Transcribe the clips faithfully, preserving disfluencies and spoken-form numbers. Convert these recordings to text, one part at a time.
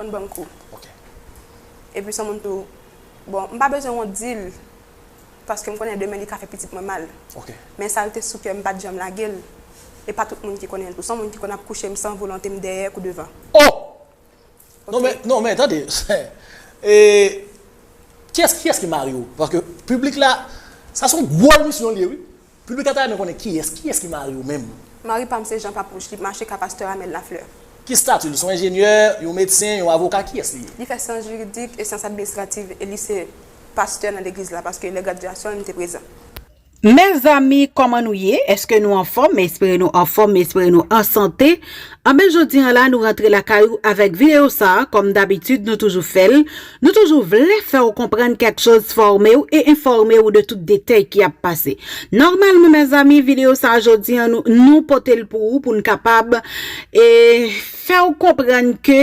Konn ban m kou. Ok. Epi se yon moun tou, bon, m pa bezwen wont di l, paske m konnen demen li ka fè pitit mwen mal. Ok. Men sa rete sou kè m, m pa t janm lage l. E pa tout moun ki konnen l tou. Se yon moun ki konn ap kouche m san volonte m dèyè kou devan. Oh! Non, men, non, men, tande. E, kiyès, kiyès ki mari w? Paske piblik la, sa se yon gwo emisyon li ye, wi. Piblik la ta renmen konnen kiyès, kiyès ki mari w menm? Mari pa m se Jean Papouche, li mache ka pastè Amel Lafleur. Ki stati l? Se yon enjenyè, yon medsen, yon avoka, kiyès li ye? Li fè syans jiridik e syans administrativ e li se pastè nan legliz la, paske lè gradyasyon l, m te prezan. Mezanmi, kòman nou ye? Èske nou anfòm? M espere nou anfòm, m espere nou an sante. Anben, jodi an la, nou rantre lakay ou avèk videyo sa a, kòm dabitid, nou toujou fè l. Nou toujou vle fè w konprann kèk choz, fòme w e enfòme w de tout detay ki ap pase. Nòmalman, mezanmi, videyo sa a jodi an, nou, nou pote l pou ou, pou n kapab, e, fè w konprann ke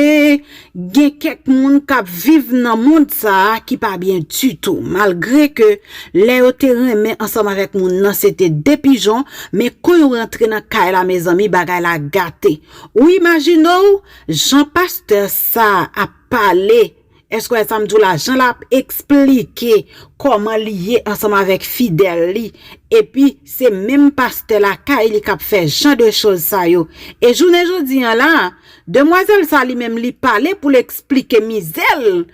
gen kèk moun k ap viv nan mond sa a ki pa byen ditou, malgre ke lè yo te renmen ansanm avèk moun nan, se te de pijon, men kon yo rantre nan kay la, mezanmi, bagay la gate. Ou imajine w, jan pastè sa a ap pale, èske w wè sa m di w la, jan l ap eksplike kòman li ye ansanm avèk fidèl li, epi se menm pastè lakay li k ap fè jan de choz sa yo. E jounen jodi an la, demwazèl sa li menm li pale pou l eksplike mizè l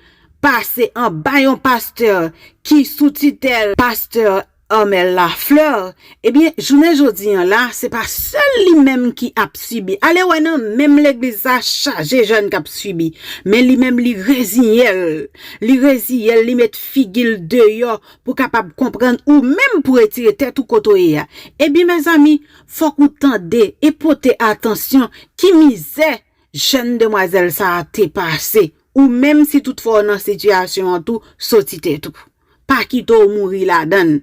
pase anba yon pastè ki sou titèl pastè Armel Lafleur, ebyen, jounen jodi an la, se pa sèl li menm ki ap sibi. Ale wè nan menm legliz sa chaje jèn k ap sibi. Men li menm li reziyen l. Li reziyen l, li met figi l deyò pou kapab konprann ou menm pou retire tèt ou kote w ye a. Ebyen, mezanmi, fòk ou tande e pote atansyon ki mizè jèn demwazèl sa a te pase. Ou menm si toutfwa w nan sitiyasyon an tou, soti tèt ou. Pa kite w mouri ladan l.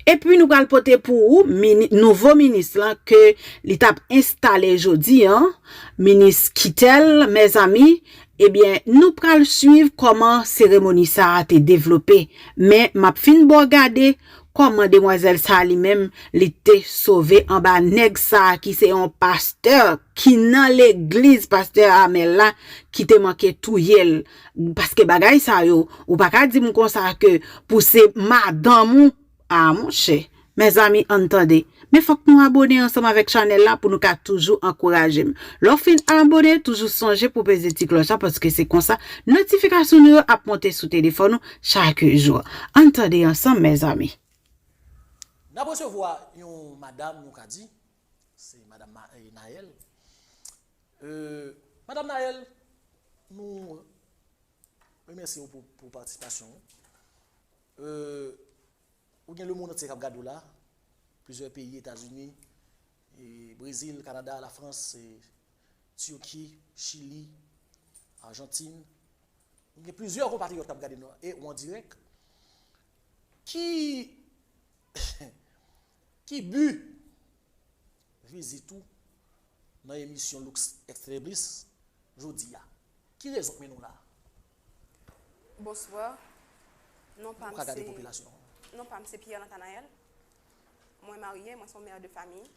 Epi nou pral pote pou ou mini, nouvo minis lan ke li t ap enstale jodi an, minis Kittel, mezanmi, ebyen, nou pral swiv kòman seremoni sa a te devlope. Men m ap fin ba w gade kòman demwazèl sa a li menm, li te sove anba nèg sa a ki se yon pastè ki nan legliz pastè Amel la ki te manke touye l. Paske bagay sa yo, ou pa ka di m konsa ke pou se madanm ou, a monchè. Mezanmi, ann tande. Men fòk nou abone ansanm avèk chanèl la pou nou ka toujou ankouraje m. Lè w fin abone, toujou sonje pou peze ti klòch la paske se konsa notifikasyon nou yo ap monte sou telefòn ou chak jou. Ann tande ansanm, mezanmi. N ap resevwa yon madam, nou ka di, se madam Ma- eh, Naëlle. Euh, madam Naëlle, nou remèsye w pou, pou patisipasyon w. Euh, ou gen lemonn antye k ap gade w la, plizyè peyi, Etazini, e Brezil, Kanada, Lafrans, e Tiki, Chili, Ajantin. Nou gen plizyè konpatriyòt k ap gade nou e ou an dirèk. Ki, ki bi vizit ou nan emisyon Lux Extremis jodi a? Ki rezon k mennen w la? Bonswa. Non pa Ou m ka gade se popilasyon an. Non pa m se Pierre Nathanaël. Mwen marye, mwen se yon mè de famiy.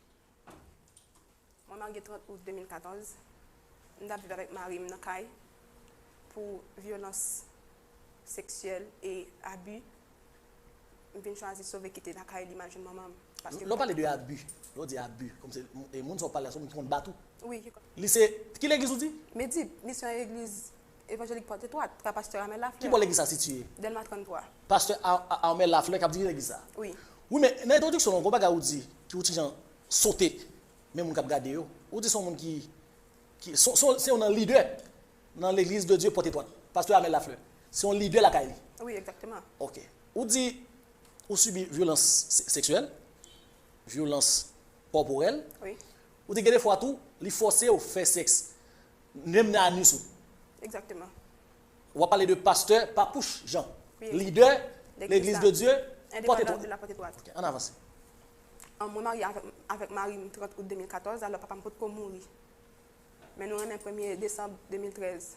Mwen marye trant out de mil katòz. M t ap viv avèk mari m nan kay pou vyolans seksyèl e abi. M vin chwazi sove kite lakay li, m al jwenn manman m. Paske Lè w pale de abi, lè w di abi, kòm se e moun sa w pale a, se yon moun ki konn bat ou. Wi, ki konn. Li se, ki legliz ou di? Medip, li se yon legliz evanjelik Pòt Etwat, ka pastè Amel Laflè. Ki bò legliz sa sitiye? Dèlma trannntwa. Pastè A- A- Armel Laflè k ap dirije legliz sa. Wi. Wi, men nan entwodiksyon w, gon bagay ou di, ki ou ti jan sote, men moun k ap gade yo. Ou di se yon moun ki, ki se, se, se yon nan lidè nan legliz de Dye Pòt Etwat. Pastè Amel Laflè. Se yon lidè lakay li. Wi, egzakteman. Ok. Ou di ou sibi vyolans se- seksyèl, vyolans kòporèl. Wi. Ou di gen de fwa tou, li fòse w fè sèks, menm nan anis ou. Egzakteman. W ap pale de pastè Papouche Jean, Wi. Lidè Legliz Legliz la. de Dye Pòt Endepandan Etwat. de la Pòt Etwat. Ok, ann avanse. An, mwen marye avèk, avèk mari m trant out de mil katòz, alò papa m potko mouri. Men nou renmen premye desanm de mil trèz.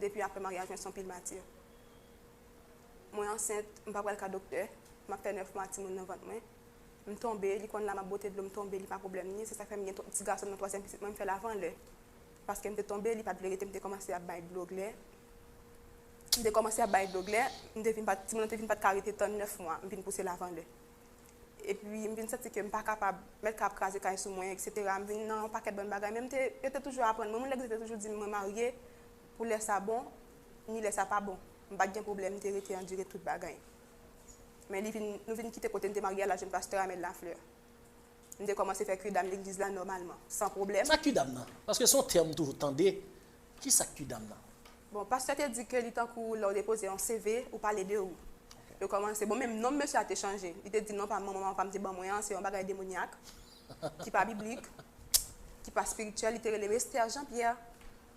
Depi apre maryaj mwen se yon pil mati. Mwen ansent, m pa pral ka doktè, m ap fè nèf mwa timoun nan vant mwen. M tonbe, li konn la m ap bwote dlo, m tonbe, li pa pwoblèm ni, se sa k fè m gen twa- ti gason m nan twazyèm pitit mwen, m fè l avan lè. Paske m te tonbe, li pa t vle rete, m te kòmanse ap bay dlo glè. M te kòmanse ap bay dlo glè, m te vin pa t, timoun nan te vin pa t ka rete tan nèf mwa, m vin pouse l avan lè. Epi m vin santi ke m pa kapab, mèt ka ap kraze kay sou mwen, etsetera. M vin nan yon pakèt bann bagay, men m te, yo te toujou aprann mwen, moun legliz te toujou di m mwen marye, pou lè sa bon, ni lè sa pa bon. M pa t gen pwoblèm, m te rete andire tout bagay. Men li vin, nou vin kite kote n te marye a, la jèn pastè Amel Lafleur. M te kòmanse fè kwidam legliz la nòmalman, san pwoblèm. Sa kwidam nan? Paske se yon tèm m toujou tande. Kisa k kwidam nan? Bon, pastè te di ke li tankou lè w depoze yon C V, ou pale de ou. Yo kòmanse, bon, menm non mesye a te chanje. Li te di non pa manman pa m te ban mwen an, se yon bagay demonyak, ki pa biblik, ki pa espirityèl. Li te rele m Esther Jean Pierre.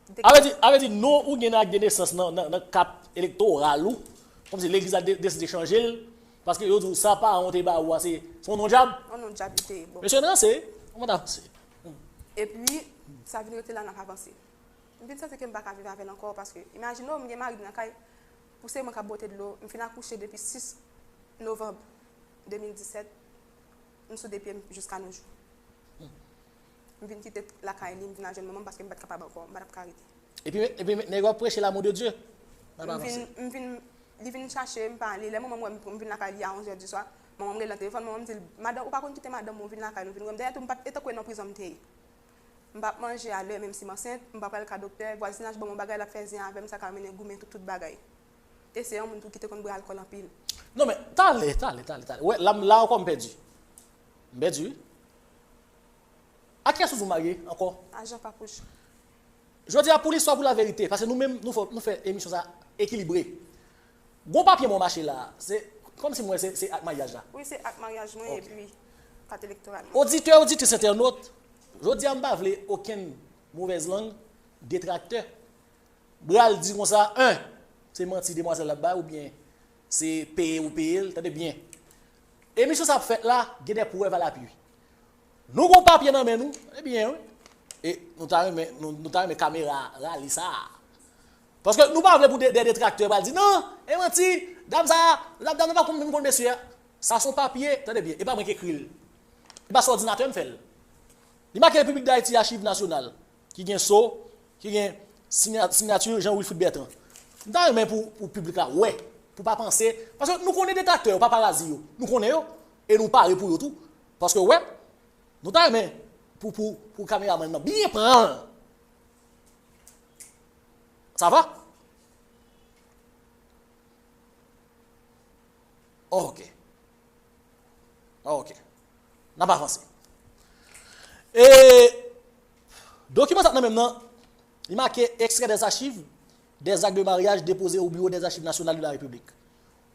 Li te A vle di, a vle di non ou gen nan ak de nesans nan, nan, nan kat elektoral ou, kòmsi legliz la de- deside chanje l, paske yo di w sa paran w te ba ou a, se se yon non dyab. Yon non dyab li te ye, bon. Mesye n ranse, ann avanse. Epi, sa vin rete la, n ap avanse. M vin santi ke m pa ka viv avè l ankò, paske imajine w, m gen mari m nan kay, pou se mwen k ap bwote dlo, m fin akouche depi sis novanm de mil disèt, m sou de pye m jiska nos jours. M vin kite lakay li, m vin al jwenn manman m paske m pa t kapab ankò, m pa t ap ka rete. Epi, epi nèg yo ap preche l'amour de Dieu. M vin, m vin, li vin chache m, pa li, lè manman m wè m, m vin lakay li a onz è di swa, manman m rele nan telefòn, manman m di l, "Madanm, ou pa konn kite madanm ou vin lakay nou vin wè m?" Dayè tou, m pa t, e tankou e nan prizon m te ye. M p ap manje a lè, menm si m ansent, m p ap al ka doktè, vwazinaj ban m yon bagay, l ap fè zen avè m, sa ka mennen goumen tout, tout bagay. E se yon moun tou ki te konn bwè alkòl anpil. Non, men, talè, talè, talè, talè. Wè, la, la ankò m pèdi. M pèdi, wi. A kiyès ou di w marye ankò? A Jean Papouche. Jodi a, pou listwa, pou laverite, paske nou menm, nou fè, nou fè emisyon sa ekilibre. Gon papye mwen mache la, se kòmsi mwen se, se ak maryaj la. Wi, se ak maryaj mwen epi kat elektoral mwen. Oditè, oditris, entènot, jodi a m pa vle okenn movèz lang, detraktè, pral di konsa, en, se manti demwazèl la bay oubyen se peye ou peye l, tande byen. Emisyon sa ap fèt la, gen de prèv a lapui. Nou gon papye nan men nou, tande byen, wi. E nou ta renmen, nou, nou ta renmen kamera rale sa. Paske nou pa vle pou de, de detraktè pral di, "Non, e manti, dam sa, dam, dam nan pa konn, konn mesye a." Sa se yon papye, tande byen, e pa mwen ki ekri l. E pa se òdinatè m fè l. Li make Repiblik Dayiti, Achiv Nasyonal, ki gen so, ki gen sinya-, sinyati Jean Wilfrid Bertrand. M ta renmen pou, pou piblik la wè, pou pa panse, paske nou konnen detraktè yo, paparazi yo, nou konnen yo, e nou pare pou yo tou. Paske wè, nou ta renmen pou, pou, pou kameramann nan byen pran l. Sa va? Ok. Ok. N ap avanse. E dokiman sa nan menm nan, li make extrait des archives des actes de mariage déposés au bureau des archives nationales de la République.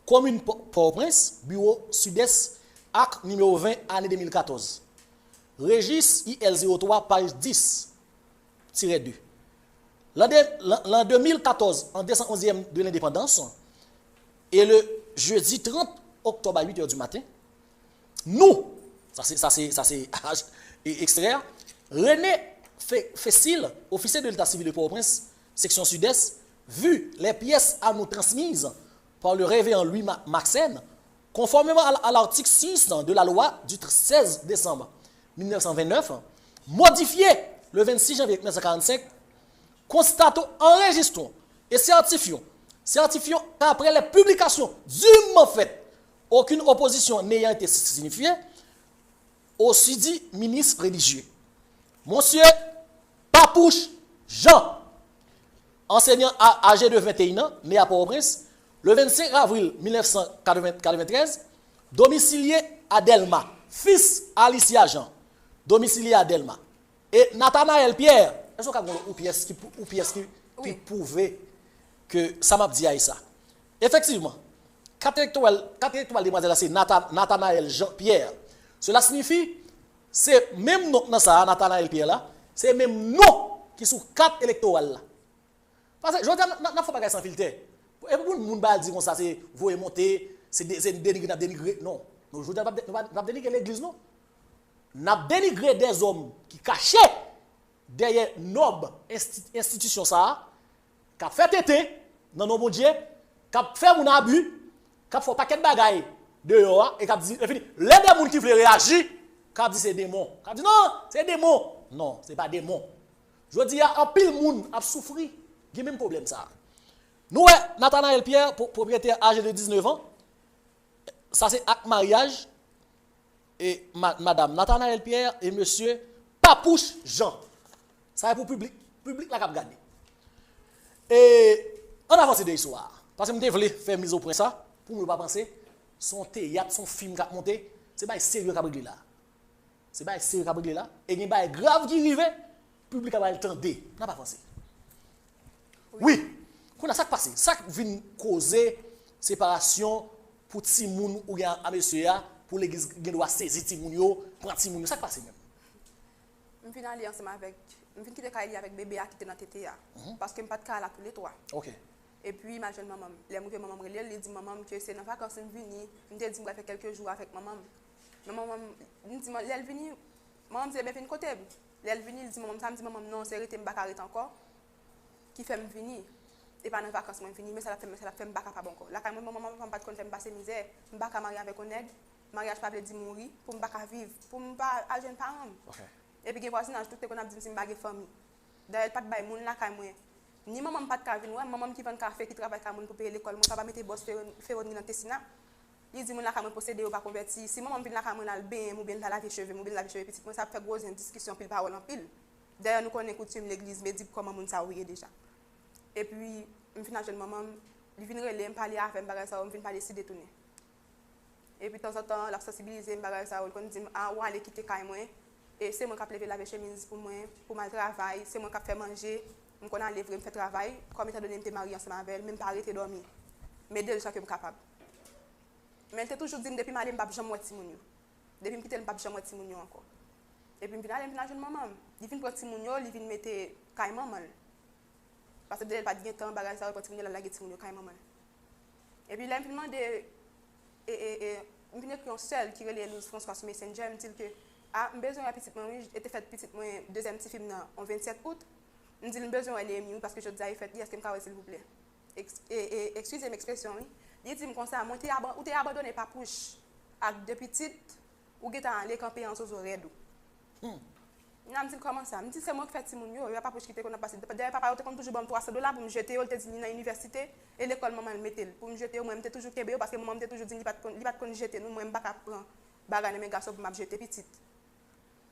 Commune Pò-, Pòtoprens, bureau Sud-Est, ak nimewo ven, ane de mil katòz. Rejis I L zewo twa, paj dis tirè de. L'an de, l'an, l'an deux mille quatorze, an deux cent onzième de l'indépendance, et le jeudi trente octobre à huit heures du matin, nous, sa se, sa se, sa se e, ekstrè a, René Fe-, Fécile, officier de l'état civil de Port-au-Prince, section sud-est, vu les pièces à nous transmises par le révérend Louis Ma-, Maxène, conformément à, à l'article six de la loi du seize décembre mille neuf cent vingt-neuf, modifiée le vingt-six janvier mille neuf cent quarante-cinq, constatons, enregistrons et certifions, certifions qu'après les publications dûment faites, aucune opposition n'ayant été signifiée, au susdit ministre religieux, Monsieur Papouche Jean, enseignant a-, âgé de vingt et un ans, né à Port-au-Prince, le vingt-cinq avril mille neuf cent quatre-vingts, quatre-vingt-treize, domicilié à Dèlma, fils à Alicia Jean, domicilié à Dèlma, et Nathanaël Pierre. Èske w ka gon lòt ou pyès ki pou-, ou pyès ki, ki pwouve ke sa m ap di a e sa? Efektivman, kat elektoral, kat elektoral demwazèl la se Natha-, Nathanaël Jean Pierre. Cela signifie, se menm non nan sa a, Nathanaël Pierre la, se menm non ki sou kat elektoral la. Paske jodi a, n ap, n ap fè bagay san filtè. E pou moun ba di konsa, se voye monte, se de-, se denigre, n ap denigre. Non. Non, jodi a, n ap de-, n ap denigre legliz, non. N ap denigre dèzòm ki kache dèyè nòb ensti-, enstitisyon sa a, k ap fè tenten nan non Bondye, k ap fè moun abi, k ap fè yon pakèt bagay deyò a, e k ap di, e fini, lè de moun ki vle reyaji, k ap di se demon. K ap di, "Non, se demon." Non, se pa demon. Jodi a, anpil moun ap soufri, gen menm pwoblèm sa a. Nou wè Nathanaël Pierre, pwo-, pwopriyetè aje de diznèf an, sa se ak maryaj, e ma-, madanm Nathanaël Pierre e mesye Papouch Jean. Sa e pou piblik, piblik la k ap gade. E ann avanse de istwa a. Paske m te vle fè miz o pwen sa, pou moun yo pa panse se yon teyat, se yon fim k ap monte, se bagay serye k ap regle la. Se bagay serye k ap regle la. E gen bagay grav ki rive, piblik la pral tande. N ap avanse. Wi. Kounye a, sa k pase? Sa k vin koze separasyon pou timoun ou gen a mesye a, pou legliz gen dwa sezi timoun yo, pran timoun yo? Sa k pase menm? M vin ale ansanm avèk, m vin kite kay li avèk bebe a ki te nan tete a. Paske m pa t ka al ak toulètwa. Ok. Epi m al jwenn manman m. Lè m rive, manman m rele l, li di manman m ke se nan vakans m vini. M te di m pral fè kèlke jou avèk manman m. Men manman m, m di, lè l vini, manman m di, ebyen vin kote m. Lè l vini, li di manman m sa, m di manman m non, se rete m pa ka ret ankò ki fè m vini. E pa nan vakans mwen vini, men sa l ap fè m, men sa l ap fè m pa kapab ankò. Lakay mwen, manman m pa t konn fè m pase mizè. M pa ka marye avèk yon nèg. Maryaj pa vle di mouri, pou m pa ka viv, pou m pa al jwenn paran m. Ok. Epi gen vwazinaj tou te konn ap di m si m pa gen fanmi. Dayè, l pa t bay moun lakay mwen. Ni manman m pa t ka vin wè m, manman m ki vann kafe, ki travay kay moun pou peye lekòl mwen, papa mete bòs Ferron-, Ferronnerie nan Tessina. Li di moun lakay mwen posede yo pa konvèti. Si manman m vin lakay mwen, l al benyen m oubyen l al lave cheve m oubyen l lave cheve pitit mwen, sa ap fè gwo zen diskisyon, pil pawòl anpil. Dayè, nou konnen koutim legliz, men di kòman moun sa yo ye deja. Epi, m fin al jwenn manman m, li vin rele m, pale avè m, bagay sa yo, m vin pa deside tounen. Epi tanzantan, l ap sansibilize m bagay sa yo, l konn di m, a, ou ale kite kay mwen, e se mwen k ap leve lave chemiz pou mwen, pou m al travay, se mwen k ap fè manje, m konn ale vre, m fè travay, kòm etandone m te marye ansanm avè l, men m pa rete dòmi. M ede l jan ke m kapab. Men l te toujou di m depi m ale, m p ap janm wè timoun yo. Depi m kite l, m p ap janm wè timoun yo ankò. Epi m vin ale, m vin al jwenn manman m. Li vin pran timoun yo, li vin mete kay manman l. Paske deja l pa t gen tan, bagay sa yo, pran timoun yo, l al lage timoun yo kay manman l. Epi lè m vin mande, e, e, e, m vin ekri yon sè l ki rele Elouse François sou Messenger, m di l ke, a, m bezwen wè pitit mwen wi, e te fèt pitit mwen, dezyèm tifi m nan, yon vennsèt out. M di l m bezwen wè Néhémie wi, paske jodi a e fèt li, èske m ka wè l silvouplè? Eks-, e, e, eskize m ekspresyon wi. Li di m konsa, mwen te aban-, ou te abandone Papouch ak de pitit, ou gentan ale kanpe an zozo rèd ou. Kounye a m di l kòman sa? M di se mwen k fè timoun yo, e pa Papouch ki te konn ap pase. Dayè papa yo te konn toujou ban m twa san dola pou m jete yo, l te di li nan inivèsite, e lekòl manman l mete l. Pou m jete yo, mwen m te toujou kenbe yo, paske manman m te toujou di m li pa t konn, li pa t konn jete nou, mwen m pa ka pran bagay nan men gason pou m ap jete pitit.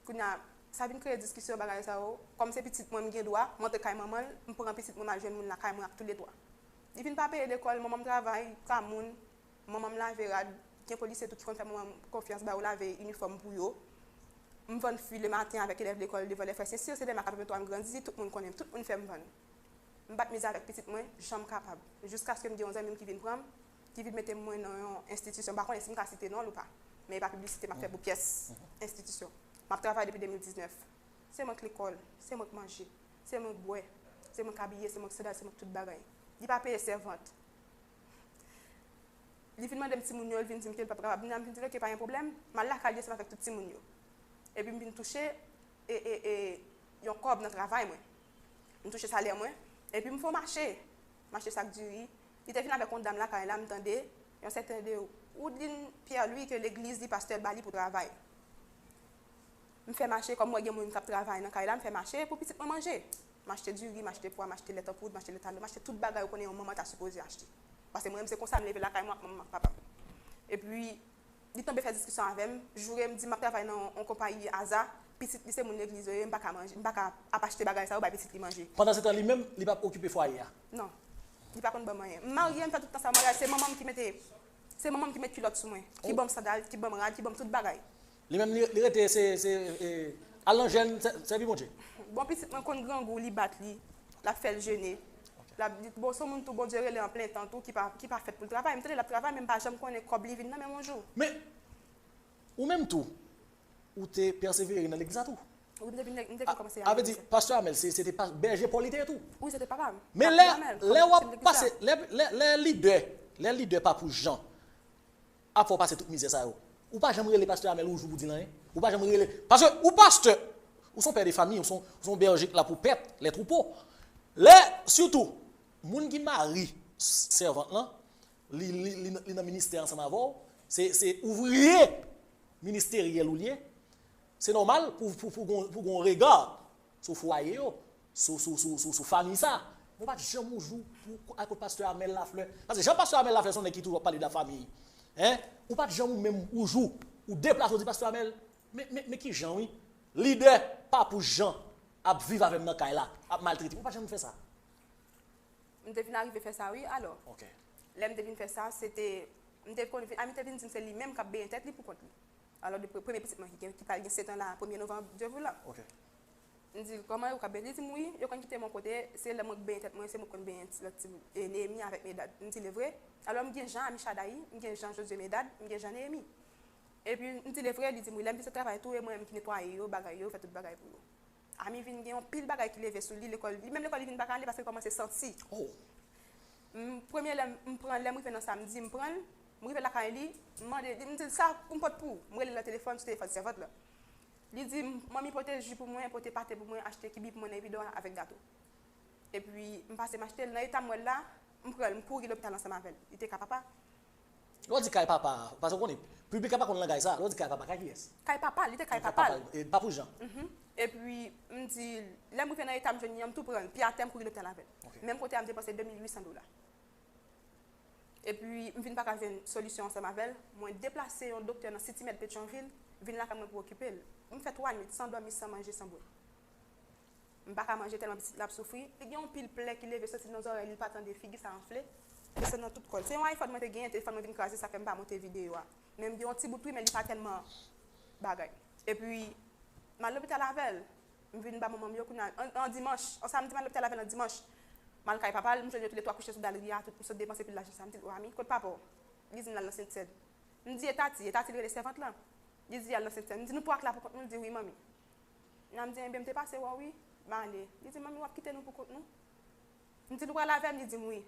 Kounye a, sa vin kreye diskisyon bagay sa yo. Kòm se pitit mwen, m gen dwa, m antre kay manman l, m pran pitit mwen, m al jwenn moun lakay mwen ak toulètwa. Li vin pa peye lekòl, manman m travay, ka moun, manman m lave rad, gen polisye tou ki konn fè manman m konfyans, ba yo lave inifòm pou yo. M vann fwi lematen avèk elèv lekòl devan lè frè Sensir, se lè m a katrevenntwa m grandi, tout moun konnen m, tout moun fè m vann. M bat mizè avèk pitit mwen, jan m kapab. Jiskaske m gen yon zanmi m ki vin pran m, ki vin mete mwen nan yon enstitisyon. M pa konnen si m ka site non l ou pa. Men e pa piblisite m ap fè pou pyès enstitisyon. M ap travay depi de mil diznèf. Se mwen k lekòl, se mwen k manje, se mwen k bwè, se mwen k abiye, se mwen k sandal, se mwen k tout bagay. Li pa peye sèvant. Li vin mande m timoun yo, li vin di m ke l p ap kapab. Kounye a m vin di l, oke, pa gen pwoblèm, m al lakay li ansanm avèk tout timoun yo. Epi m vin touche, e, e, e, yon kòb nan travay mwen. M touche salè mwen, epi m fè yon mache. M achte sak diri. Li te vin avèk yon dam lakay la, m tande, yon sèten de Woodline Pierre Louis ke legliz li, pastè l ba li pou travay. M fè mache, kòm m wè gen moun k ap travay nan kay la, m fè mache pou pitit mwen manje. M achte diri, m achte pwa, m achte lèt an poud, m achte lèt alo, m achte tout bagay ou konnen yon manman ta sipoze achte. Paske mwen menm se konsa m leve lakay mwen ak manman m ak papa m. Epi, li tonbe fè diskisyon avè m, joure m, di m ap travay nan yon konpayi aza, pitit li se moun legliz yo ye, m pa ka manje, m pa ka ap achte bagay sa yo bay pitit li manje. Pandansetan li menm, li p ap okipe fwaye a? Non. Li pa konn ban m anyen. M marye, m fè tout tan sa maryaj, se manman m ki mete, se manman m ki met kilòt sou mwen, ki ban m sandal, ki ban m rad, ki ban m tout bagay. Li menm li, li rete se, se, e, al nan jèn, sè-, sèvi Bondye. Bon, pitit mwen konn grangou, li bat li, l ap fè l jene. L ap di, bon, se yon moun tou Bondye rele an plen tan tou ki pa, ki pa fèt pou l travay. M tande l ap travay, men m pa janm konnen kòb li vin nan men m yon jou. Men, ou menm tou, ou te pèsevere nan legliz la tou? Wi, m te vin, m te vin kòmanse. A vle di, pastè Amèl, se, se te pa, bèje pa w li te ye tou? Wi, se te papa m. Men lè, lè w ap pase, lè, lè, lè lidè, lè lidè Papou Jan ap fè w pase tout mizè sa yo, ou pa janm rele pastè Amèl yon jou pou di l anyen? Ou pa janm rele, paske ou pastè, ou se yon pè de fanmi, ou se yon, ou se yon bèje k la pou pèp, lè twoupo. Lè, sitou, moun ki mari sèvant lan, li, li, li, li nan ministè ansanm avè w, se, se ouvriye ministeryèl ou l ye, se nòmal pou, pou, pou gon, pou gon rega sou fwaye yo. sou, sou, sou, sou, sou fanmi sa. Mwen pa t janm yon jou pou al kot pastè Amel Lafleur. Paske jan pastè Amel Lafleur se yon nèg ki toujou ap pale de lafanmi. Hein? Ou pa t janm ou menm yon jou ou deplase ou di pastè Amel, men, men, men ki jan wi? Lidè Papou Jan ap viv avè m nan kay la, ap maltrete m. Ou pa t janm fè sa. M te vin arive fè sa wi, alò. Ok. Lè m te vin fè sa, se te, m te konn, Ami te vin di m se li menm k ap benyen tèt li pou kont li. Alò, de pre- premye pitit mwen ki gen, ki pral gen sèt an la, premye novanm, Dye voulan. Ok. M di l, kòman ou ka benyen? Li di m, wi, yo konn kite m yon kote, se lè mwen k benyen tèt mwen, se mwen k konn benyen ti- lòt timoun, e Nehemi avèk Medad. M di l, e vre? Alò, m gen jan Ami Chadayi, m gen jan Josue Medad, m gen jan Nehemi. Epi, m di l, e vre? Li di m, wi, lè m vin sot travay tou, e mwen menm ki netwaye yo, bagay yo, fè tout bagay pou yo. Ami vin gen yon pil bagay ki leve sou li, lekòl, li menm lekòl li vin pa ka ale paske l kòmanse santi. Oh. M, premye lè m pran, lè m rive nan samdi, m pran l, m rive lakay li, m mande, m di l sa pou m pot pou ou. M rele l nan telefòn, sou telefòn sèvant lan. Li di m, manmi pote ji pou mwen, pote pate pou mwen, achte kibi pou mwen nan Epidor avèk gato. Epi, m pase m achte l. Nan eta m wè l la, m pran l, m kouri lopital ansanm avè l. Li te ka papa. Lè w di kay papa, paske w konnen, piblik la pa konn langaj sa, lè w di kay papa, kay kiyès? Kay papa, li te kay papa l. E, Papou Jan. Epi, m di, lè m rive nan eta m jwenn li an, m tou pran l, pye atè, m kouri lopital avè l. Ok. Menm kote a, m depanse de mil uit san dola. Epi, m vin pa ka jwenn solisyon ansanm avè l. Mwen deplase yon doktè nan City Med Petyonvil, vin lakay mwen pou okipe l. M fè twa nwit san dòmi, san manje, san bwè. M pa ka manje tèlman pitit la ap soufri. Li gen yon pil plè ki leve soti nan zòrèy li, li pa tande, figi sa anfle, desann nan tout kò l. Se yon iPhone mwen te genyen, telefòn mwen vin kraze, sa fè m pa monte videyo a. Men m gen yon ti bout wi, men li pa tèlman bagay. Epi, m al lopital avè l. M vin ba manman m yo kounye a, an, an dimanch, an samdi m al lopital avè l an dimanch. M al kay papa l, m jwenn yo toulètwa kouche sou dal ri a, tout, m sot depanse pil lajan sa. M di l, o Ami, kot papa w? Li di m l al nan Sentsèn. M di, e Tati? E Tati l rele sèvant lan. Li di, al nan Sentsèn. M di, nou twa k la pou kont nou? Li di, wi, manmi. Nan m di, enben, m te pase wè w wi, m ale. Li di, manmi, w ap kite nou pou kont nou? M di l, ou pral avè m? Li di m, wi.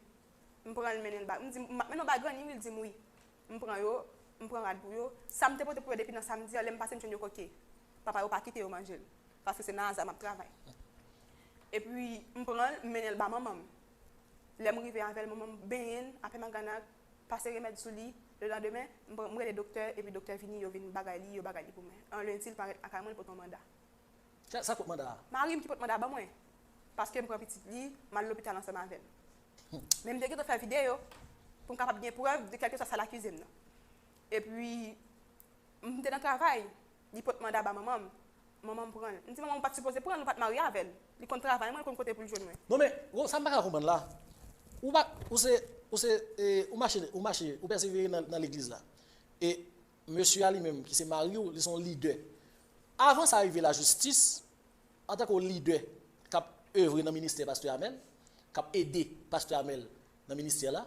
M pran l, m mennen l ba, m di, m ap mennen w ba granny wi, li di m, wi. M pran yo, m pran rad pou yo. Sa m te pote pou yo depi nan samdi an, lè m pase m jwenn yo koke. Papa yo pa kite yo manje l, paske se nan aza m ap travay. Epi, m pran l, m mennen l ba manman m. Lè m rive avè l, manman m benyen l, apè maganak, pase remèd sou li. Lelandemen, m pran, m rele doktè, epi doktè vini, yo vin bagay li, yo bagay li pou mwen. An lendi, l parèt lakay mwen, l pote yon manda. Sa, sa kot manda a? Mari m ki pot manda ban mwen. Paske m pran pitit li, m al lopital ansanm avè l. Men m te gentan fè videyo pou m kapab gen prèv de kèlkeswa sa l akize m nan. Epi, m te nan travay, li pot manda ba manman m. Manman m pran l. M di, manman m, ou pa t sipoze pran l, ou pa t marye avè l. Li konn travay mwen, li konn kote pou l jwenn mwen. Non, men, bon, sa m pa ka konprann la. Ou pa, ou se, ou se, e, ou mache, ou mache, ou pèsevere nan, nan legliz la. E mesye a li menm, ki se mari w, li se yon lidè. Avan sa rive lajistis, antanke yon lidè k ap evre nan ministè pastè Amel, k ap ede pastè Amel nan ministè la,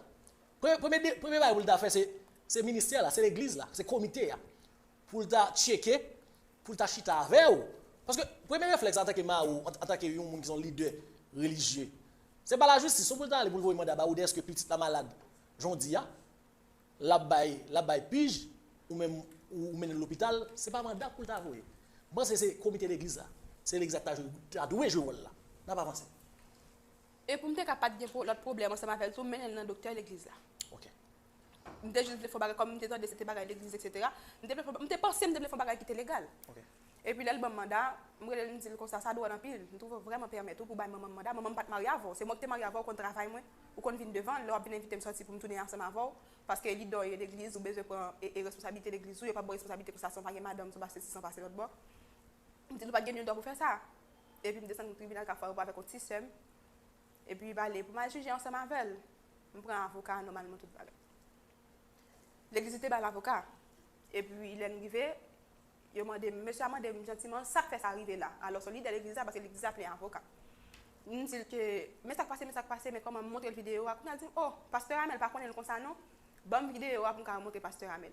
premye, premye de- premye bagay pou l ta fè, se, se ministè la, se legliz la, se komite a, pou l ta tcheke, pou l ta chita avè w. Paske premye reflèks antanke mari w, an- antanke yon moun ki se yon lidè relijye, se pa lajistis, se pou l ta ale pou l voye manda ba ou dèske pitit la malad jan w di a, l ap bay, l ap bay pij, ou menm ou, ou mennen l lopital, se pa manda pou l ta voye. M panse se komite legliz la, se legliz la ki ta jwe, ta dwe jwe wòl la. N ap avanse. E pou m te ka pa t gen pwo- lòt pwoblèm ansanm avè l tou, m mennen l nan doktè legliz la. Ok. M te jis vle fè yon bagay, kòm m te tande se te bagay legliz, etsetera. M te vle fè- m te panse m te vle fè yon bagay ki te legal. Ok. Epi lè l ban m manda, m rele l, m di l konsa, sa dwòl anpil. M twouve w vrèman pèmèt ou pou bay manman m manda. Manman m pa t marye avè w. Se mwen ki te marye avè w, ou konn travay mwen, ou konn vin devan l, lè w ap vin envite m sòti pou m tounen ansanm avè w. Paske lidè w ye legliz, ou bezwen pran e, e responsablite legliz ou, yo p ap ba w responsablite konsa san w pa gen madanm, san w pa sesi, san w pa se lòt bò. M di l ou pa t gen nil dwa pou fè sa. Epi m desann tribinal Kafou Arepo avèk yon ti sè m. Epi m ale pou m al jije ansanm avè l. M pran avoka nòmalman tout bagay. Legliz li te ba l avoka. Epi lè n rive, yo mande m, mesye a mande m jantiman sa k fè sa rive la. Alò se yon lidè legliz la, paske legliz la plen avoka. M di l ke, men sa k pase, men sa k pase, men kòman m montre l videyo a. Kounye a l di m, o, pastè Amel pa konnen l konsa non. Ban m videyo a pou m ka montre pastè Amel.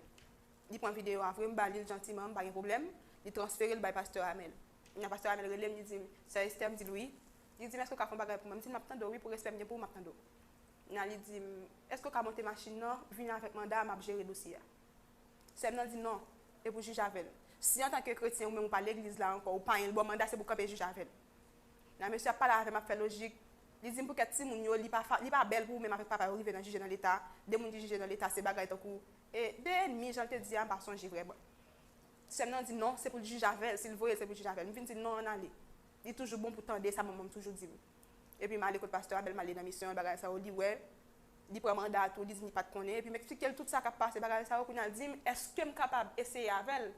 Li pran videyo a vre, m ba li l jantiman, m pa gen pwoblèm. Li transfere l bay pastè Amel. Kounye a pastè Amel rele m, li di m, sè Esther, m di l wi. Li di m, èske w ka fè yon bagay pou mwen? M di l, m ap tande w wi, pou respè m gen pou ou, m ap tande w. Kounye a li di m, èske w ka monte machin nan, vini avèk manda a, m ap jere dosye a. Sè m nan di non, e pou jij avè l. Si antanke kretyen ou menm ou pa legliz la ankò, ou pa anyen, l ba w manda, se pou w kanpe jij avè l. Nan mesye ap pale avè m, ap fè lojik. Li di m pou kèt timoun yo, li pa, fa- li pa bèl pou ou menm avèk papa yo rive nan jije nan leta. De moun ki jije nan leta, se bagay tankou, e, de ènmi, jan l te di a, m pa sonje vrèman. Sè m nan di non, se pou l jije avè l, si l voye l, se pou l jije avè l. M vin di l non, ann ale. Li toujou bon pou tande sa manman m toujou di m. Epi m ale kot pastè Abel, m ale nan misyon, bagay sa yo, li wè, li pran manda tou, li di m li pa t konnen. Epi m eksplike l tout sa k ap pase, bagay sa yo, kounye a l di m, èske m kapab eseye avè l?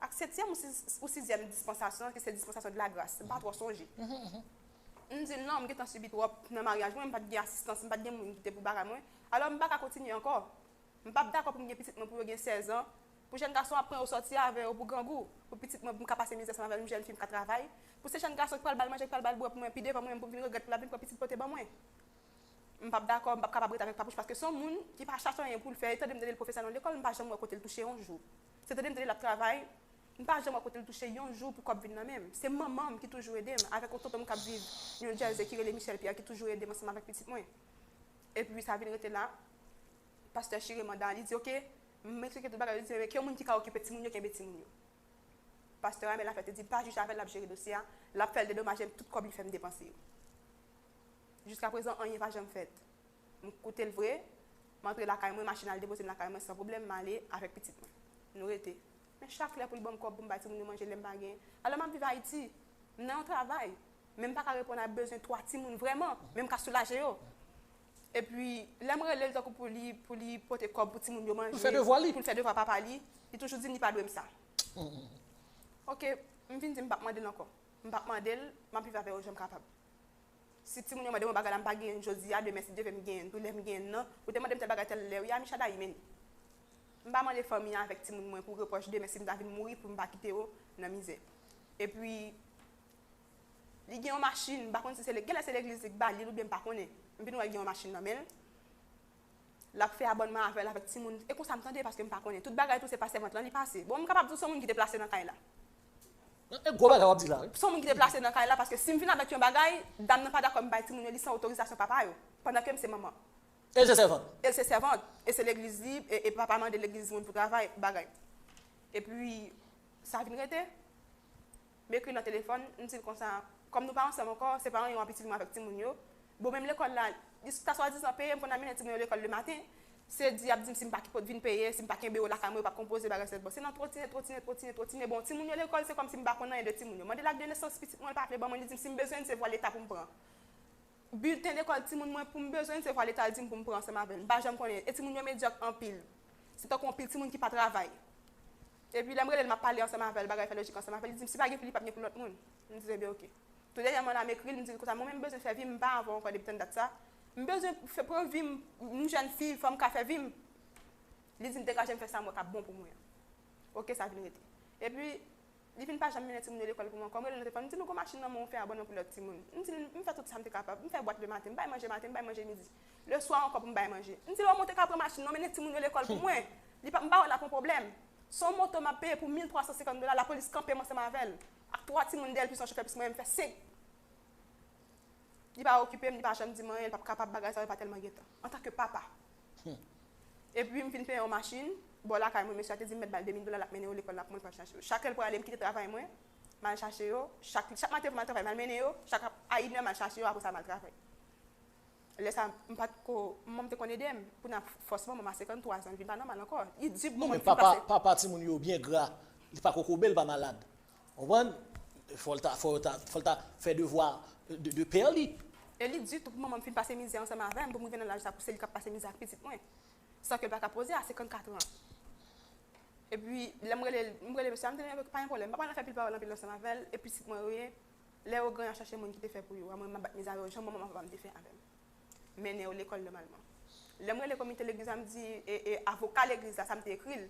Ak setyèm ou sis, ou sizyèm dispansasyon, ki se dispansasyon de la gras, m pa twò sonje. M di l non, m gentan sibi twòp nan maryaj mwen, m pa t gen asistans, m pa t gen moun ki te pou bagay mwen. Alò, m pa ka kontinye ankò. M p ap dakò pou m gen pitit mwen pou yo gen sèz an, pou jèn gason ap pran yo sòti avè yo pou grangou, pou pitit mwen pou m ka pase mizè ansanm avè l, yon jèn fi m ka travay, pou se jèn gason ki pral ba l manje, ki pral ba l bwè pou mwen, pi devan mwen menm pou m vin regrèt pou l ap vin pran pitit pote ban mwen. M p ap dakò, m p ap kapab ret avèk Papouch paske se yon moun ki pa chache anyen pou l fè, e tande m tande l pwofesè nan lekòl, m pa janm wè kote l touche yon jou. Se tande m tande l ap travay, m pa janm wè kote l touche yon jou pou kòb vin nan men m. Se manman m ki toujou ede m, avèk yon tonton m k ap viv New Jersey ki rele Michel Pierre ki toujou ede m ansanm avèk pitit mwen. Epi sa vin rete la, pastè chire manda, li di, "Oke, m eksplike tout bagay." Li di, "Men ki yon moun ki ka okipe timoun yo, kenbe timoun yo." Pastè Amel Lafè te di, "Pa jije avè l, l ap jere dosye a, l ap fè l dedomaje m tout kòb li fè m depanse yo." Jiskaprezan, anyen pa janm fèt. M koute l vre, m antre lakay mwen, machin al depoze m lakay mwen san pwoblèm, m ale avèk pitit mwen. Nou rete. Men chak lè pou l ban m kòb pou m bay timoun yo manje lè m pa gen. Alò m ap viv Ayiti, m nan yon travay, men m pa ka reponn a bezwen twa timoun vrèman, men m ka soulaje yo. Epi, lè m rele l tankou pou li, pou li pote kòb pou timoun yo manje, pou l fè devwa li, pou l fè devwa papa li, li toujou di m li pa dwe m sa. Oke, m vin di m p ap mande l ankò. M p ap mande l, m ap viv avè yo jan m kapab. Si timoun yo mande m yon bagay la, m pa genyen l jodi a, demen si Dye vle m genyen l tou, lè m genyen l nan, ou te mande m tèl bagay tèl lè, wi, a Michadayi, men m pa mande fanmi an avèk timoun mwen pou repwòch demen si m ta vin mouri pou m pa kite yo nan mizè. Epi, li gen yon machin, m pa konn si se le-, genlè se legliz li k ba li l oubyen m pa konnen. M vin wè l gen yon machin nan men l. L ap fè abònman avè l avèk timoun. E konsa m tande paske m pa konnen. Tout bagay tou se pa sèvant lan li pase. Bon, m kapab di w se yon moun ki te plase nan kay la. E gwo bagay w ap di la, wi. Se yon moun ki te plase nan kay la paske si m vin avèk yon bagay, dam nan pa dakò m bay timoun yo li san otorizasyon papa yo. Pandan ke m se manman. E l se sèvant. E l se sèvant. E se legliz li, e, e papa mande legliz moun pou travay, bagay. Epi, sa vin rete. M ekri l nan telefòn, m di l konsa, kòm nou pa ansanm ankò, se pa anyen w ap itil mwen avèk timoun yo. Bon, menm lekòl la, li ta swadizan peye m pou n al mennen timoun yo lekòl lematen. Se di y ap di m si m pa ki pot vin peye, si m pa kenbe yo lakay mwen, yo p ap konpoze bagay sèt. Bon, se nan twotine, twotine, twotine, twotine. Bon, timoun yo lekòl, se kòmsi m pa konn anyen de timoun yo. Mande l ak de nesans pitit mwen, l pa vle ban mwen, li di m si m bezwen l, se vwa leta pou m pran. Bilten lekòl timoun mwen pou m bezwen l, se vwa leta l di m pou m pran ansanm avè l. M pa janm konnen. E timoun yo medyak anpil. Se tankou anpil timoun ki pa travay. Epi lè m rele l, m ap pale ansanm avè l, bagay fè lojik ansanm avè l, li di m si pa gen pou li, p ap gen pou lòt moun. M di l, ebyen, oke. Tou dènyèman la, m ekri l, m di l konsa, mwen menm m bezwen fè vi m, m pa avè w ankò depi tann dat sa. M bezwen fè, pran vi m, m jèn fi, fò m ka fè vi m. Li di m degaje m fè sa m wè k ap bon pou mwen an. Oke, sa vin rete. Epi, li vin pa janm mennen timoun yo lekòl pou mwen ankò. M rele l nan telefòn, m di l, ou gon machin nan men w, ou fè abònman pou lòt timoun. M di l, m fè tout sa m te kapab. M fè bwat lematen, m bay manje maten, m bay manje midi. Leswa ankò pou m bay manje. M di l, o, mwen te ka pran machin nan, mennen timoun yo lekòl pou mwen. Li pa, m pa wè l ak yon pwoblèm. Se yon moto m ap peye pou mil twa san senkant dola, lapolis kanpe m ansanm avè l. Ak twa timoun dèyè l, plis yon chofè, plis mwen menm, m fè senk. Li pa okipe m, li pa janm di m anyen, li p ap kapab, bagay sa yo pa tèlman gen tan. Antanke papa. Epi m vin peye yon machin, bò lakay mwen, mesye a te di m mèt ba l de mil dola, l ap mennen yo lekòl la pou mwen, l pral chache yo. Chak lè l prale, m kite travay mwen, m al chache yo. Chak, chak maten, m al travay, m al mennen yo, chak a inè, m al chache yo, apre sa, m al travay. Lè sa, m pa t ko, manman m te konn ede m. Kounye a, fòs manman m a senkanntwa zan, l vin pa nòmal ankò. Li di pou mwen, m fin pase. Non, men papa, papa timoun yo byen gra. Li pa kokobe, l pa malad. Konprann? Fò l ta, fò l ta, fò l ta fè devwa de, de pè li. E li di tou pou manman m fin pase mizè ansanm avè m, pou m rive nan laj sa, pou se li k ap pase mizè ak pitit mwen. San ke l pa ka poze a senkannkat an. Epi, lè m rele, m rele mesye a, m di l, pa gen pwoblèm, m pa pral fè pil pawòl anpil ansanm avè l, e pitit mwen yo ye. Lè yo gran, y a chache moun ki te fè pou yo a, mwen, m ap bat mizè avè yo, jan manman m ak papa m te fè avè m. Mennen yo lekòl nòmalman. Lè m rele komite legliz la, m di, e, e, avoka legliz la, sa m te ekri l.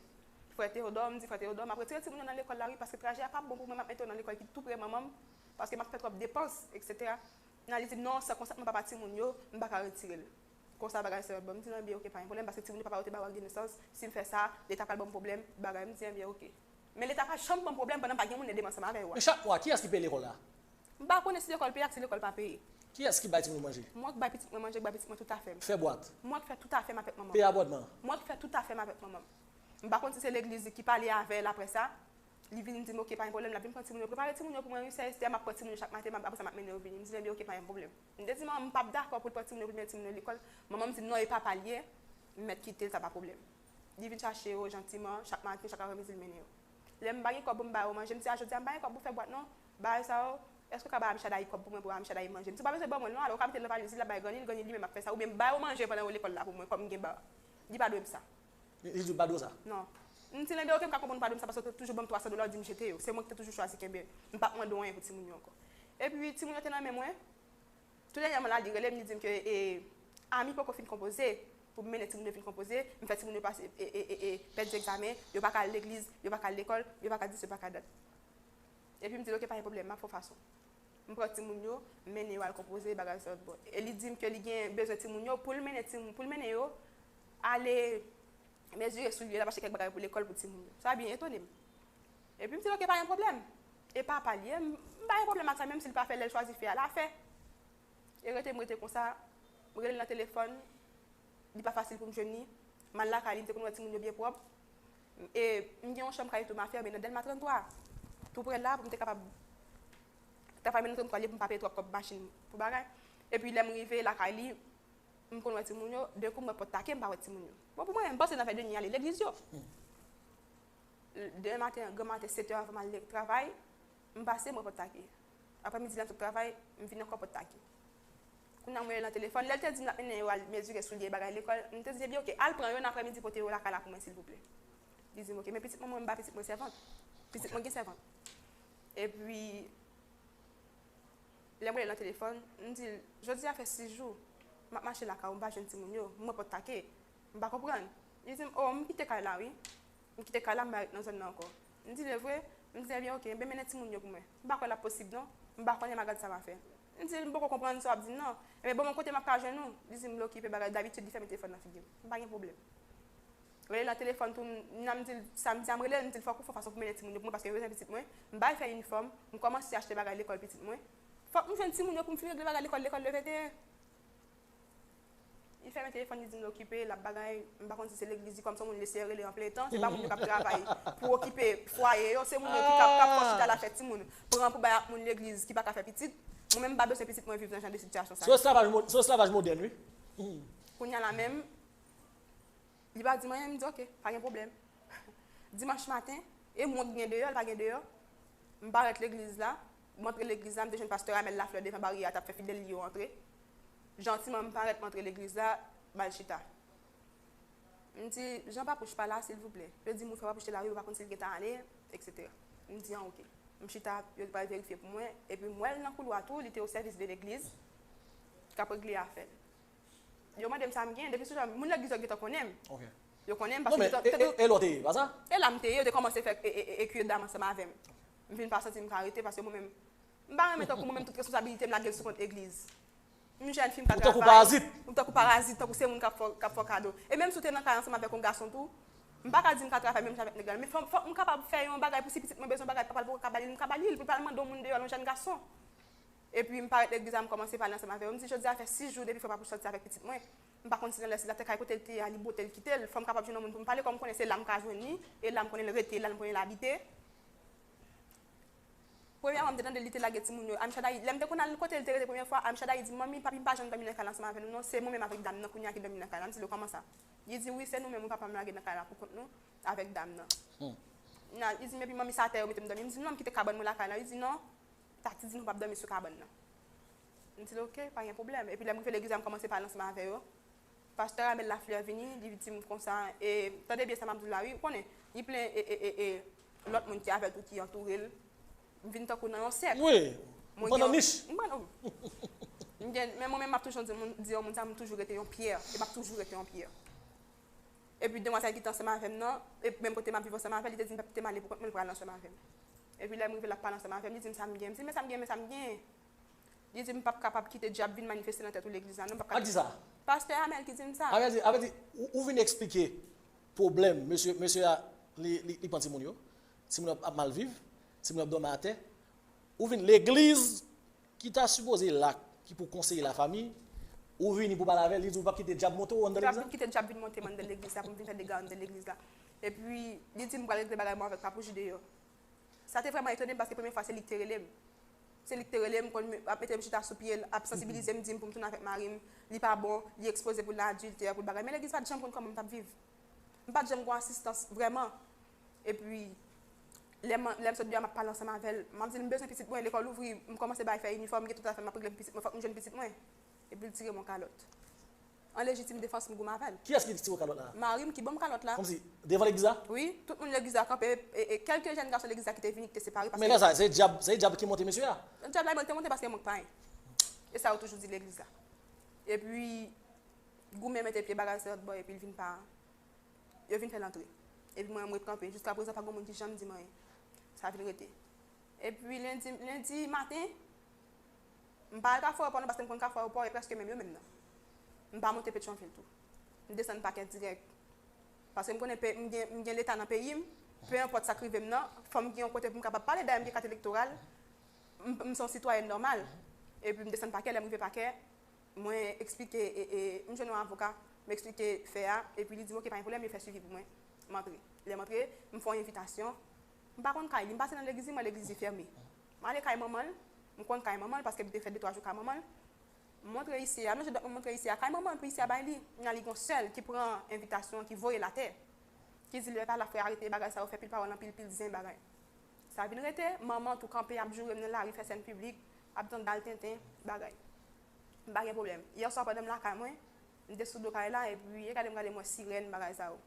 Frè Teyodò, m di, Frè Teyodò, m ap retire timoun yo nan lekòl la, wi, paske trajè a p ap bon pou mwen, m ap mete yo nan lekòl ki tou pre manman m, paske m ap fè twòp depans, etsetera. Nan li di m, non, san konsantman papa timoun yo, m pa ka retire l. Konsa bagay sa yo, bon, m di l, enben, oke, pa gen pwoblèm, paske timoun yo papa yo te ba yo ak de nesans, si m fè sa, leta pral ban m pwoblèm, bagay, m di, enben, oke. Men leta pa janm ban m pwoblèm pandan m pa gen moun ede m ansanm avè yo a. Men chak mwa, kiyès ki peye lekòl la? M pa konnen si lekòl peye ak si lekòl pa peye. Kiyès ki bay timoun manje? Mwen k bay pitit mwen manje, k bay pitit mwen tout afè m. Fè bwat? Mwen k fè tout afè m avèk manman m. Peye abònman? Mwen k fè tout afè m avèk manman m. M pa konn si se legliz li ki pale avè l apre sa. Li vin di m, oke, pa gen pwoblèm, l ap vin pran timoun yo, prepare timoun yo pou mwen, wi, sè Estè, m ap pran timoun yo chak maten, m ap, apre sa, m ap mennen yo vini. M di l, enben, oke, pa gen pwoblèm. M te di manman m, m p ap dakò pou l pran timoun yo pou l mennen timoun yo lekòl. Manman m di, non, e papa l ye, m mèt kite l, sa pa pwoblèm. Li vin chache yo jantiman, chak maten, chak apremidi, l mennen yo. Lè m pa gen kòb pou m ba yo manje, m di, a, jodi a, m pa gen kòb pou fè bwat, non. Bagay sa yo, Èske w ka bay Amishadaï kòb pou mwen, pou Amishadaï manje? M di, ou pa bezwen ban mwen non, alò ou ka mete l nan valiz li, l ap bay grann li, grann li li menm ap fè sa, oubyen m bay ou manje pandan ou lekòl la pou mwen, kòm m gen ba. Li pa dwe m sa. Li, li di w pa dwe w sa? Non. M di l, enben, oke, m ka konprann ou pa dwe m sa, paske w te toujou ban m twa san dola, w di m jete yo. Se mwen ki te toujou chwazi kenbe. M p ap mande w anyen pou timoun yo ankò. Epi, timoun yo te nan men mwen. Tou dènyèman la, li rele m, li di m ke e, Ami poko fin konpoze, pou m mennen timoun yo vin konpoze, m fè timoun yo pase, e, e, e, e, pèdi egzamen, yo pa ka al legliz, yo pa ka al lekòl, yo pa ka dis, yo pa ka dat. Epi m di l, oke, pa gen pwoblèm, m ap fè yon fason. M pran timoun yo, m mennen yo al konpoze, bagay sa yo. Bon, e li di m ke li gen bezwen timoun yo pou l mennen timoun, pou l mennen yo ale mezire soulye l, ap achte kèk bagay pou lekòl pou timoun yo. Sa byen etone m. Epi m di l, oke, pa gen pwoblèm. E papa l ye, m pa gen pwoblèm ak sa, menm si l pa fè, lè l chwazi fè a, l a fè. E rete m rete konsa, m rele l nan telefòn, li pa fasil pou m jwenn li. M al lakay li, m te konn wè timoun yo byen pwòp. E m gen yon chanm kay tou m a fèmen nan Dèlma trannntwa. Tou prè la, pou m te kapab travay, men nan trannntwa li pou m pa peye twòp kòb machin pou bagay. Epi lè m rive lakay li, m konn wè timoun yo, de kou m wè pòt take, m pa wè timoun yo. Bon, pou mwen, m panse nan fè de nwi ale legliz yo. Demen maten an, gran maten, sèt è avan m al travay, m pase, m wè pòt take. Aprèmidi la, m sot travay, m vin ankò, pòt take. Kounye a, m rele nan telefòn. Lè l te di m l ap mennen yo al mezire soulye bagay lekòl, m te di, ebyen, oke, al pran yo nan aprèmidi, pote yo lakay la pou mwen, silvouplè. Li di m, oke, men pitit mwen, mwen, m ba pitit mwen sèvant. Pitit mwen gen sèvant. Epi, lè m rele l nan telefòn, m di l, jodi a fè sis jou, m ap mache lakay ou, m pa jwenn timoun yo, m wè pòt take, m pa konprann. Li di m, o, m kite kay la, wi. M kite kay la, m pa ret nan zòn nan ankò. M di l, e vre? M di, ebyen, oke, enben mennen timoun yo pou mwen. M pa kwè l ap posib, non. M pa konnen m a gad sa m a fè. M di l, m poko konprann sa w ap di m nan. Ebyen, ban m yon kote m ap ka jwenn ou. Li di m, l okipe bagay, dabitid li fèmen telefòn nan figi m. M pa gen pwoblèm. Rele l nan telefòn tou, m nan m di l, samdi a m rele l, m di l, fòk ou fè yon fason pou mennen timoun yo pou mwen, paske m bezwen pitit mwen. M bay fè inifòm, m kòmanse achte bagay lekòl pitit mwen. Fòk m jwenn timoun yo pou m fin regle bagay lekòl, lekòl le venteyen. Li fèmen telefòn, li di m l okipe, l ap bagay, m pa konn si se legliz li, kòm se yon moun li eseye rele an plen tan, se pa moun yo k ap travay pou okipe fwaye yo, se moun yo ki k ap, k ap fè chita la fè timoun, pran pou bay ak moun legliz ki pa ka fè pitit. Mwen menm m pa bezwen pitit mwen viv nan jan de sitiyasyon sa yo. Se esklavaj mo-, se esklavaj modèn, wi. Kounye a la menm, li pa di m anyen, m di, oke, pa gen pwoblèm. Dimanch maten, e wont gen deyò, l pa gen deyò. M parèt legliz la, m antre legliz la, m te jwenn pastè Amel Lafleur devan baryè a, t ap fè fidèl li yo antre. Jantiman, m parèt, m antre legliz la, m al chita. M di, Jan Papouch pa la, silvouplè? Yo di m, wi, frè Papouch te la, wi, yo pa konn si l gentan ale, etsetera. M di, an, oke. M chita, yo pral verifye pou mwen, epi m wè l nan koulwa tou, li te o sèvis de legliz, k ap regle afè l. Yo mande m sa m gen, depi sou jan, moun legliz yo gentan konnen m. Yo konnen m paske yo te, te, te, e lè w te ye, pa sa? E la m te ye, yo te kòmanse fè e, e, e, e kwi dam ansanm avè m. M vin pa santi m ka rete paske mwen menm, m pa renmen tankou mwen menm tout responsabilite m lage l sou kont legliz. M jèn fi m ka travay. Ou tankou parazit. Ou tankou parazit, tankou se moun k ap fè, k ap fè w kado. E menm si w te nan kay ansanm avèk yon gason tou, m pa ka di m ka travay menm jan avèk nèg la. Men fò, fò m kapab fè yon bagay pou si pitit mwen bezwen yon bagay, papa l poko ka ba li l, m ka ba li l, pou l pa al mande yon moun deyò, yon jèn gason. Epi m parèt legliz la, m kòmanse pale ansanm avè yo. M di, jodi a fè sis jou depi frè Papouch sòti avèk pitit mwen. M pa konn si nan lè sila te kay kote l te ye a, li bwote l kite l. Fò m kapab jwenn yon moun pou m pale, kòm m konnen se la m ka jwenn li, e la m konnen l rete, la m konnen l abite. Premyèman, m te tande li te lage timoun yo. Amishadaï, lè m te konn al kote l te rete premyè fwa, Amishadaï di m, manmi, papi m pa janm dòmi nan kay la ansanm avè nou non, se mwen menm avèk dam nan kounye a ki dòmi nan kay la. M di l, kòman sa? Li di, wi, se nou menm, wi, papa m lage nan kay la pou kont nou, avèk dam nan. Nan, li di m, epi manmi, se atè yo mete m dòmi. M di l, non, m kite kabann mwen lakay la. Li di, non, Tati di nou p ap dòmi sou kabann nan. M di l, oke, pa gen pwoblèm. Epi lè m rive legliz la, m kòmanse pale ansanm avè yo. Pastè Amel Lafleur vini, li di m konsa, e, tande byen sa m ap di w la, wi, ou konnen, li plen e, e, e, e, lòt moun ki avè l tou, ki antoure l. M vin tankou nan yon sèk. Wi, ou pran nan nich. M pran nan, wi. M gen, men mwen menm, m ap toujou di moun, di yon moun sa, m toujou rete yon pyè, e m ap toujou rete yon pyè. Epi demwazèl ki te ansanm avè m nan, e menm kote m ap viv ansanm avè l, li te di m p ap kite m ale pou kont mwen, l pral ansanm avè m. Epi lè m rive, l ap pale ansanm avè m, li di m sa m gen, m di, men sa m gen, men sa m gen. Li di m p ap kapab kite dyab vin manifeste nan tèt ou legliz la non, m p ap kapab. Ak di sa? Pastè Amel ki di m sa. Amel di, Amel di, ou, ou vin eksplike pwoblèm mesye, mesye a, li, li, li pran timoun yo, timoun yo ap, ap mal viv, timoun yo ap dòmi atè, ou vin legliz ki ta sipoze la, ki pou konseye lafanmi, ou vini pou pale avè l, li di w p ap kite dyab monte w anndan legliz la? M p ap vin kite dyab vin monte m anndan legliz la pou m vin fè dega anndan legliz la. Epi, li di m pral regle bagay mwen avèk Papouch deyò. Sa te vrèman etone m paske premye fwa se li ki te rele m. Se li ki te rele m, konn ap mete m chita sou pye l, ap sansibilize m, di m pou m tounen avèk mari m, li pa bon, li ekspoze pou l nan adiltè, pou l bagay. Men legliz pa t janm konn kòman m t ap viv. M pa t janm gen asistans vrèman. Epi, Lè m, lè m sot deyò, m ap pale ansanm avè l. M ap di l, "M bezwen pitit mwen, lekòl ouvri, m kòmanse bay fè inifòm, m gen tout afè m ap regle pou pitit mwen, fòk m jwenn pitit mwen." Epi l tire m yon kalòt. An lejitim defans, m goumen avè l. Kiyès ki tire w kalòt la? Mari m ki ban m kalòt la. Kòmsi, devan legliz la? Wi, tout moun legliz la kanpe, e, e kèlke jèn gason legliz la ki te vini, ki te separe. Men lè sa, se dyab, se dyab ki monte mesye a? Dyab la monte, monte paske l mank pay. E sa yo toujou di legliz la. Epi, goumen mete pye bagay sou lòt bò, epi l vin pa Yo vin fè l antre. Epi mwen, m ret kanpe. Jiskaprezan, pa gen moun ki janm di m anyen. Sa vin rete. Epi lendi, lendi maten, m pa al Kafou Ayewopò non, paske m konn Kafou Ayewopò e prèske menm yo menm nan. M pa monte Petyonvil tou. M desann Pakè dirèk. Paske m konnen pe, m gen, m gen leta nan peyi m, pe enpòt sa k rive m nan, fò m gen yon kote pou m kapab pale, dayè m gen kat elektoral, m, m se yon sitwayèn nòmal. Epi m desann Pakè, lè m rive Pakè, Mwen eksplike, e, e, m jwenn yon avoka, m eksplike fè a, epi li di m, "Oke, pa gen pwoblèm," li fè swivi pou mwen. M antre. Lè m antre, m fè yon envitasyon. M pa konn kay li, m pase nan legliz li, m wè legliz li fèmen. M ale kay manman l, m konn kay manman l, paske m te fè de twa jou kay manman l. M montre isi a, menm jan dòt moun montre isi a, kay manman l pou isi a bay li. Kounye a li gen yon sè l ki pran envitasyon an, ki voye l atè. Ki di l, "Epa la, frè, arete bagay sa yo, fè pil pawòl, anpil, pil zen bagay." Sa vin rete, manman tou kanpe ap joure m nan lari, fè sèn piblik, ap tann bal tenten, bagay. M pa gen pwoblèm. Yè swa pandan m lakay mwen, m te sou do kay la, epi e gade m gade m wè sirèn, bagay sa yo.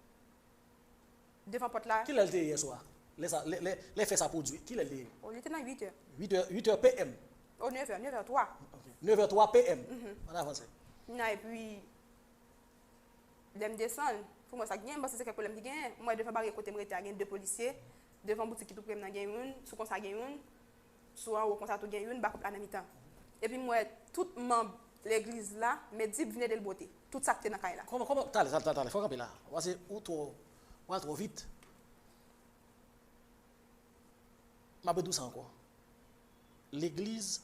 Devan pòt la. Kilè l te ye yè swa? Lè sa, lè, lè, lè fè sa pwodui, kilè l te ye? O, li te nan uit è. Uit è, uit è P M. O, nèf è, nèf è twa. Ok. Nèf è twa P M. Mhm. Ann avanse. Nan, epi, Lè m desann, pou m wè sa k genyen, m panse se kèk pwoblèm ki genyen. M wè devan baryè kote m rete a gen de polisye, devan boutik ki tou pre m nan gen youn, sou konsa gen youn, sou anwo konsa tou gen youn, bakòp la nan mitan. Epi m wè tout manm legliz la, Medib vin ede l bwote tout sa k te nan kay la. Kòman, kòman, talè, talè, talè, talè, fò w kanpe la. Paske ou twò, w al twò vit. M ap redi w sa ankò. Legliz,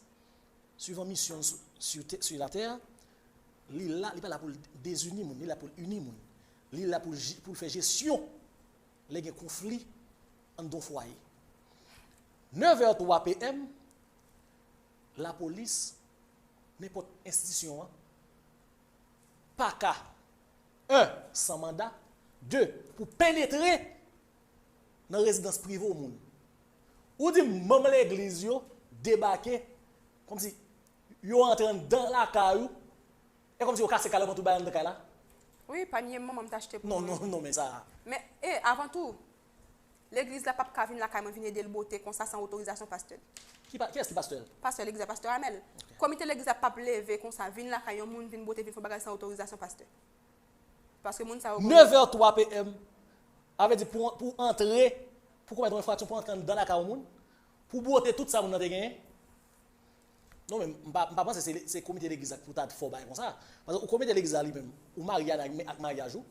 suivan misyon l sou, sou tè, sou latè a, li la, li pa la pou l dezini moun, li la pou l ini moun. Li la pou l, pou l fè jesyon lè gen konfli anndan yon fwaye. Nèf è twa P M, lapolis, nenpòt enstitisyon an, pa ka, en, san manda, de, pou penetre nan rezidans prive yon moun. Ou di m manm legliz yo debake, kòmsi yo antre anndan lakay ou, e kòmsi yo kase kay la, pran tout bagay anndan kay la? Wi, panye manman m t achte pou mwen. Non, non, non, men sa. Men, e, avan tou, Legliz la p ap ka vin lakay mwen vin ede l bwote konsa san otorizasyon pastè l. Ki pa, kiyès ki pastè l? Pastè legliz la, pastè Amèl. Ok. Komite legliz la p ap leve konsa, vin lakay yon moun, vin bwote, vin fè yon bagay san otorizasyon pastè. Paske moun sa yo konnen. Nèf è twa P M, avèdi pou, pou antre, pou komèt yon enfraksyon, pou antre anndan lakay yon moun, pou bwote tout sa moun nan te genyen. Non, men m pa, m pa panse se, se komite legliz la ki pou ta fè w bagay konsa. Paske ou komite legliz la li menm, ou marye ak, ak maryaj ou.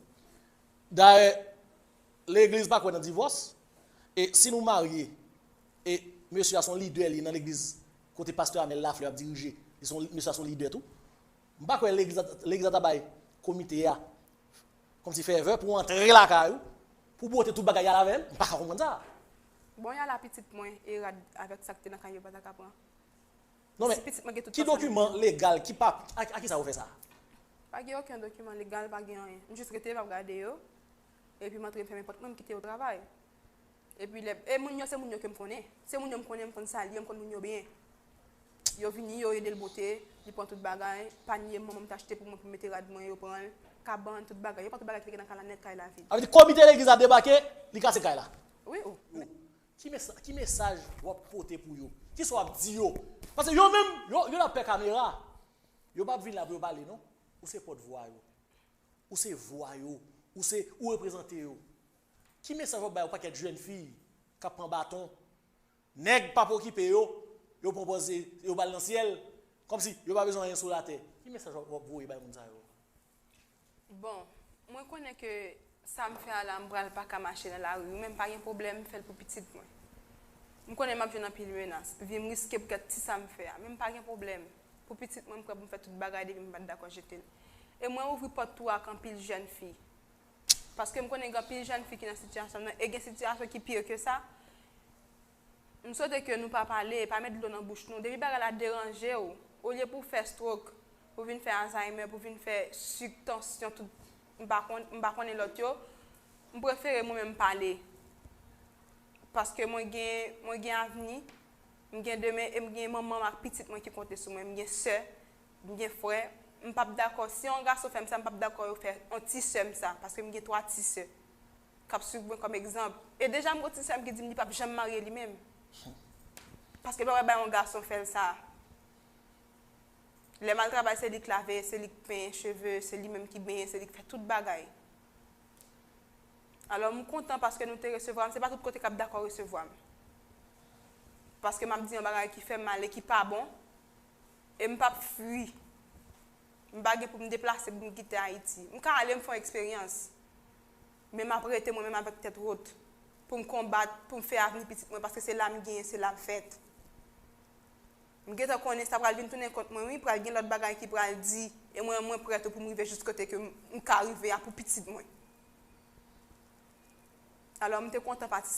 Dayè, legliz pa kwè nan divòs. E si nou marye, e mesye a se yon lidè li ye nan legliz kote pastè Amèl Laflè ap dirije, li se yon, mesye a se yon lidè tou. M pa kwè legliz la, legliz la ta bay komite a kòmsi fèvè pou antre lakay ou, pou bwote tout bagay y al avè l. M pa ka konprann sa. Bon, y al a pitit mwen e rad avèk sa k te nan kay yo pa ta ka pran. Non men, ki dokiman legal, ki pa, a, a kisa ou fè sa? Pa gen okenn dokiman legal, pa gen anyen. M jis rete, m ap gade yo. Epi m antre, m fèmen pòt mwen, m kite yo travay. Epi lè, e moun yo, se moun yo ke m konnen. Se moun yo m konnen, m konn sa l ye, m konn moun yo byen. Yo vini, yo ede l bwote, li pran tout bagay, panye manman m t achte pou mwen pou m mete rad mwen, yo pran l, kabann, tout bagay. Yo pran tout bagay ki te gen nan kay la nèt, kay la vid. Sa vle di komite legliz la debake, li kase kay la. Wi, o. Ki mesa-, ki mesaj w ap pote pou yo? Kisa w ap di yo? Paske yo menm, yo, yo la pè kamera. Yo p ap vin la pou yo pale, non. Ou se pòtvwa yo. Ou se vwa yo. Ou se, ou reprezante yo. Ki mesaj w ap bay yon pakèt jèn fi k ap pran baton? Nèg p ap okipe yo, yo pran pòz yo ba l nan syèl, kòmsi yo pa bezwen anyen sou latè. Ki mesaj w ap, w ap voye bay moun sa yo? Bon, mwen konnen ke sa m fè a la, m pral pa ka mache nan lari, men m pa gen pwoblèm, m fè l pou pitit mwen. M konnen m ap jwenn anpil menas, vi m riske pou kèk ti sa m fè a, men m pa gen pwoblèm. Pou pitit mwen, m prè pou m fè tout bagay depi m pa t dakò jete l. E mwen ouvri pòt tou ak anpil jèn fi. Paske m konnen gen anpil jèn fi ki nan sitiyasyon m nan, e gen sitiyasyon ki pire ke sa. M swete ke nou pa pale, pa met dlo nan bouch nou. Depi bagay la deranje w, olye pou w fè stroke, pou w vin fè Alzheimer, pou w vin fè sik, tansyon, tout, m pa konn, m pa konnen lòt yo, m prefere mwen menm pale. Paske mwen gen, mwen gen avni, m gen demen, e m gen manman m ak pitit mwen ki konte sou mwen. M gen sè, m gen frè. M p ap dakò, si yon gason fè m sa, m p ap dakò yo fè yon ti sè m sa, paske m gen twa ti sè k ap swiv mwen kòm egzanp. E deja m gon ti sè m ki di m li p ap janm marye li menm. Paske l pa wè bay yon gason fè l sa. Lè m al travay, se li k lave, se li k penyen cheve, se li menm ki benyen, se li k fè tout bagay. Alò, m kontan paske nou te resevwa m. Se pa tout kote k ap dakò resevwa m. Paske m ap di yon bagay ki fè m mal e ki pa bon, e m p ap fui. M pa gen pou m deplase pou m kite Ayiti. M ka ale m fè yon eksperyans. Men m ap rete mwen menm avèk tèt wot pou m konbat, pou m fè avni pitit mwen, paske se la m genyen, se la m fèt. M gentan konnen sa pral vin tounen kont mwen, wi, pral gen lòt bagay ki pral di, e mwen, mwen prè tou pou m rive jis kote ke m, m ka rive a pou pitit mwen. Alò, m te kontan patisipe.